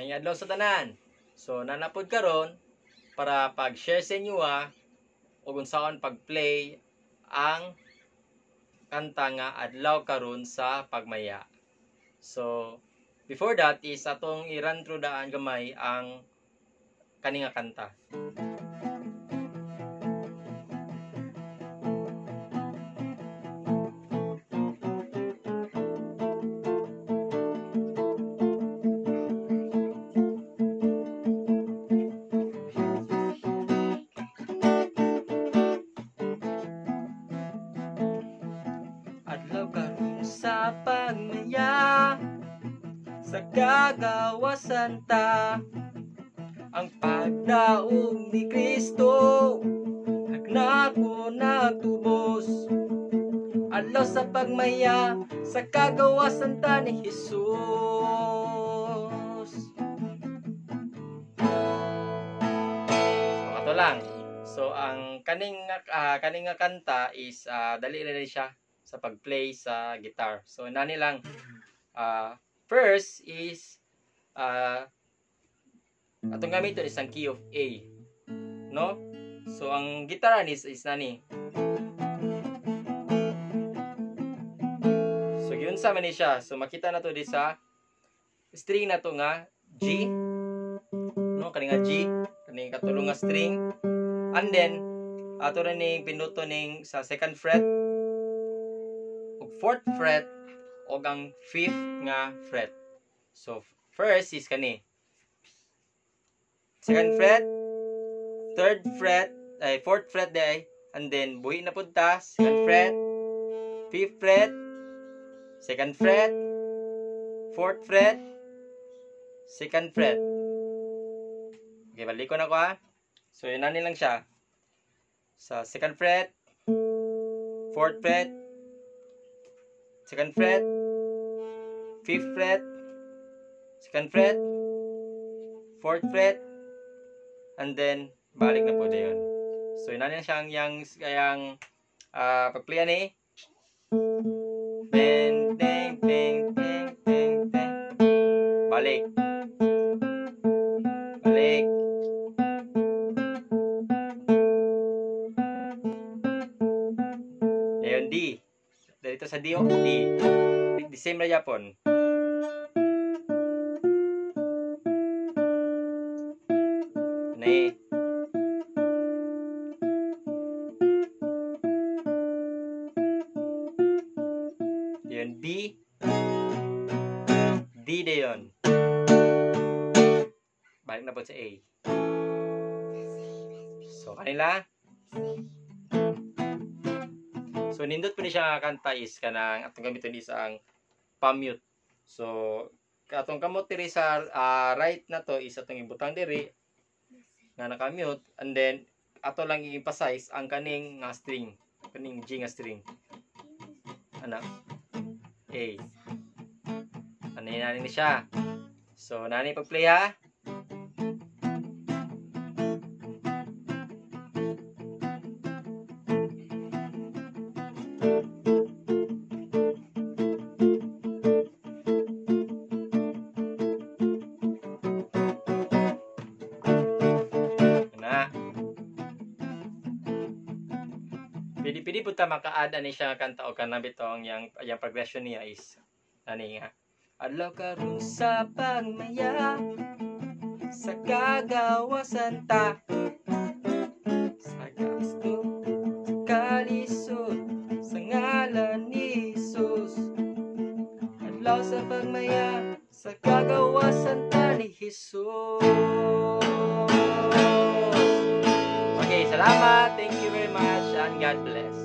Maayong adlaw sa tanan. So nanapod karon para pag-share sa inyo og unsaon pag-play ang kanta nga "Adlaw Karon sa Pagmaya". So before that is atong i-run through daan gamay ang kani nga kanta. Adlaw karon sa pagmaya, sa kagawasan ta, ang pagdaog ni Kristo nako nagtubos. Adlaw sa pagmaya, sa kagawasan ta ni Jesus. So ato lang. So ang kaning nga kanta is dali na siya sa pag-play sa guitar. So nani lang, first is atong gamiton is ang key of A, no? So ang guitar is nani. So yun sa man ni siya. So makita na to di sa string na to nga G, no? Kani nga G, kani katulong nga string. And then ato na ning pinduto ning sa second fret, fourth fret, o ang fifth nga fret. So first is kani second fret, third fret, ay fourth fret day, and then buhi na pud ta second fret, fifth fret, second fret, fourth fret, second fret. Okay, balik ko na ko ha. So yun na lang siya. Sa second fret, fourth fret, second fret, fifth fret, second fret, fourth fret, and then balik na po na yun. So yun na siyang yang pag-play ni. Ten, ten, ten, ten, ten, ten. Balik. Balik. Ngayon D. Dito sa D, D. The same na Japon. Ne. Yun, B. D na yun. Balik na po sa A. So, kanila. So, nindot po ni siya nga kanta is kanang atong gamiton is ang pa-mute. So, atong kamot diri sa right na to is atong ibutang diri nga naka-mute, and then ato lang i-emphasize ang kaning nga string, kaning G nga string. Ana A. Ano yun ni siya. So, nani pag-play ha. Na. Pwede po ta maka-add ani siya kanta o kanang bitong yang progression niya is ani nga. Adlaw karon sa pagmaya, sa kagawasan ta, sa gasto, sa kalisod, sa ngalan ni Jesus. Adlaw sa pagmaya, sa kagawasan ta ni Jesus. Okay, salamat. Thank you very much and God bless.